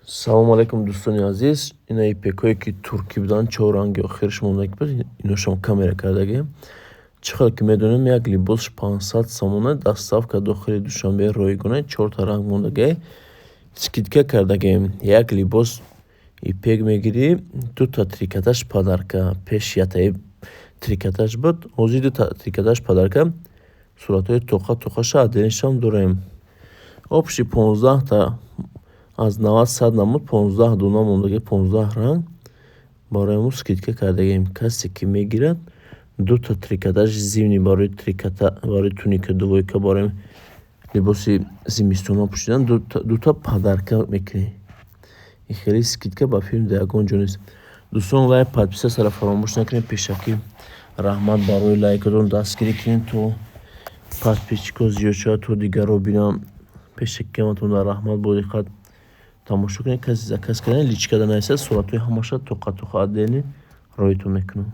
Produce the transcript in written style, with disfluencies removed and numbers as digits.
Салому алайкум, дӯстони азиз. Ина ипекҳое, ки туркӣ буданд, чор ранги охираш мондаги буд, иношам камера кардагем. Чӣ хел ки медонем, як либосш 500 сомона, доставка дохили Душанбе ройгона, чорта ранг мондагӣ, скидка кардагем. Як либос ипек мегирӣ, дута трикотаж подарка. Пеш ятаи трикотаж буд, ҳозир дута трикотаж подарка. Суратҳои тоқа тоқаша отдельныйшам дорем. Общий 15-та аз 90 100 намуд, 15 дона мондагӣ, 15 ранг. Барои мо скидка кардагем. Касе ки мегирад, дута трикотажи зимний барои трикота, барои туника, двойка, барои либоси зимистона пӯшидан дута подарка мекунем. Ин хеле скидка ба филм дар ягон ҷо нест. Дӯстон, лайк, подписаться фаромӯш накунед. Пешакӣ раҳмат барои лайкатон, дастгирӣ кунед, то подписчикҳо зиёд шавад, то дигарро бинам. Пешакӣ ҳаматон дар раҳмат, бо диққат тамошо кунед. Касе заказ кардан, личкада нависад, суратҳои ҳамаша тоқа тоқа отдельный роитон мекунам.